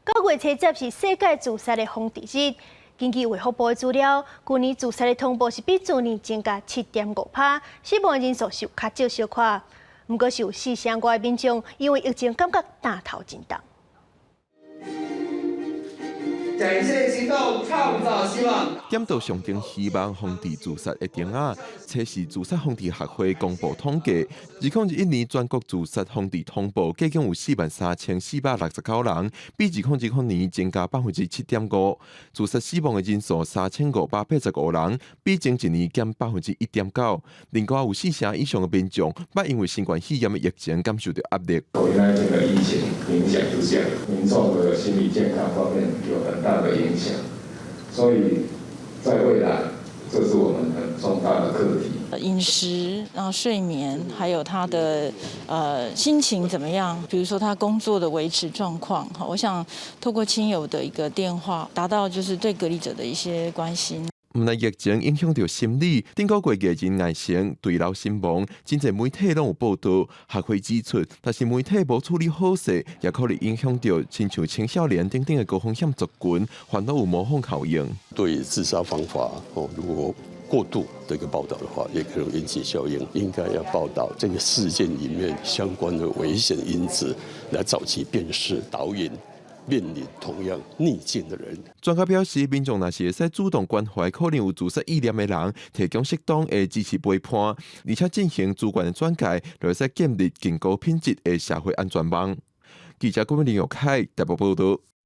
9月初十是世界自殺的防治日。根據衛福部的資料，舊年自殺的通報是比前年增加7.5趴，死亡的人數是有較少小可。毋過是有四成外的民眾因為疫情感覺擔頭真重。感謝行動，創造希望。點著象徵希望防治自殺的燈仔，這是自殺防治學會公布統計，2021年全國自殺防治通報計共有43,469人，比2020年增加7.5%。自殺死亡的人數3585人，比前一年減1.9%。另外有四成以上的民眾，捌因為新冠肺炎的疫情感受著壓力。 COVID-19 的疫情影響之下，民眾的心理健康方面有很大的影響，所以在未來，這是我們很重大的課題。飲食，然後睡眠，還有他的心情怎麼樣？比如說他工作的維持狀況，我想透過親友的一個電話，達到就是對隔離者的一些關心。毋但疫情影響著心理，頂個月藝人艾成墜樓身亡，真濟媒體攏有報導。學會指出，若是媒體無處理好勢，也可能影響著親像青少年等等的高風險族群，煩惱有模仿效應。對自殺方法哦，如果過度的一個報導的話，也可能引起效應。應該要報導這個事件裡面相關的危險因子，來早期辨識、導引面臨同樣逆境的人。專家表示，民眾若是會使主動關懷可能有自殺意念的人，提供適當的支持陪伴，而且進行資源的轉介，就會使建立更高品質的社會安全網。記者郭林玉凱台北報導。